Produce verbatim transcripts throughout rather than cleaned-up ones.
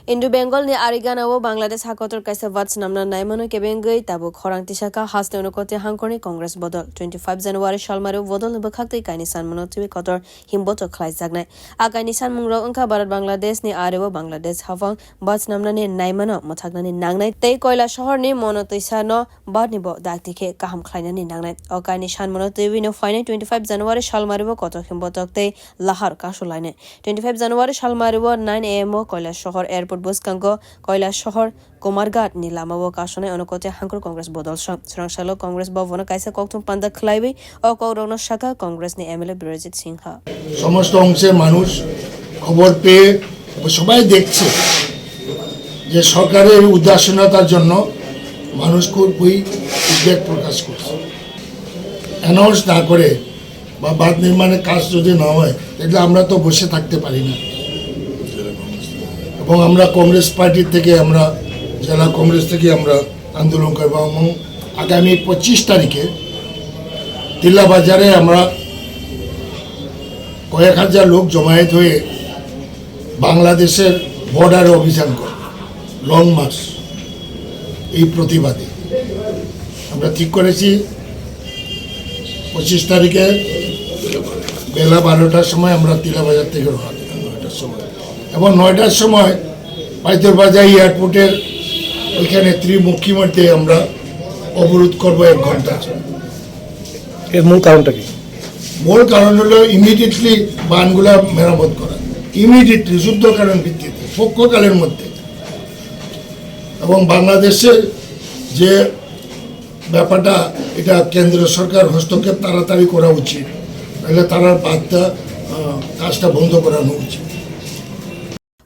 Indo Bengal ni Arigana o Bangladesh hakotor kaisa bus namna naimano kebengwi tabuk khorang tisaka haste unokoti hangkorni Congress bodol. Twenty five January salmari bodol ni bwkhak tei kaini sanmano twi kotor himboto khlaijaknai. A kaini sanmungrok wngkha Bharat Bangladesh ni are o Bangladesh hafang bus namnani naimano mwthaknani nangnai tei Koila sohor ni mono twisano bus ni bo dakti khe kaham khlainani nangnai. O kaini sanmano twiwi no phainai twenty five January salmari bo kotor himbotok tei lahar kasulainai. Twenty five January salmari o nine A M o Koila sohor airport bwskango Koila sohor Kumarghat ni lama o kasonai onokote hangkor Congress bodol sa. Swrang salo Congress bhavan o kaisa kokthum panda khlaiwi o kokrokno saka Congress ni M L A Birajit Singha. সমস্ত অংশের মানুষ খবর পেয়ে সবাই দেখছে যে সরকারের উদাসীনতার জন্য মানুষ খুবই উদ্বেগ প্রকাশ করছে। অ্যানাউন্স না করে বা বাঁধ নির্মাণের কাজ যদি না হয়, তাহলে আমরা তো বসে থাকতে পারি না। এবং আমরা কংগ্রেস পার্টি থেকে, আমরা জেলা কংগ্রেস থেকে আমরা আন্দোলন করব এবং আগামী পঁচিশ তারিখে তিলা বাজারে আমরা কয়েক হাজার লোক জমায়েত হয়ে বাংলাদেশের বর্ডারে অভিযান করব, লং মার্চ। এই প্রতিবাদে আমরা ঠিক করেছি পঁচিশ তারিখে বেলা বারোটার সময় আমরা তিলাবাজার থেকে রওনা দিলাম, নয়টার সময়। এবং নয়টার সময় পাইথরবাজার এয়ারপোর্টের ওইখানে ত্রিমুখী মধ্যে আমরা অবরোধ করব এক ঘন্টা। এর মূল কারণটা কি? মূল কারণ হলো ইমিডিয়েটলি বাঁধগুলা মেরামত করা, ইমিডিয়েটলি যুদ্ধকালীন ভিত্তিতে পক্ষকালের মধ্যে। এবং বাংলাদেশের যে ব্যাপারটা, এটা কেন্দ্র সরকার হস্তক্ষেপ তাড়াতাড়ি করা উচিত, নাহলে তারা বাঁধটা, আহ, কাজটা বন্ধ করানো উচিত।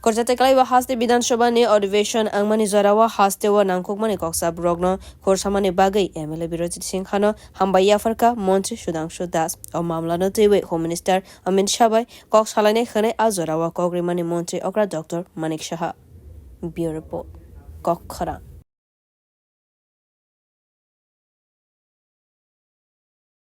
Korjate kalaiba haste Bidhan Sabha ni adhiveshon wngmani jorao haste o nangkukmani koksa borokno khorsamani bagwi M L A Birajit Singha no hambai yapharkha Montri Sudhangshu Das. O mamla no twiwi Home Minister Amit Shah bai kok salainai hwnwi a jorao kok rimani Montri okra Doctor Manik Saha. Bureau Report, Kokkhorang.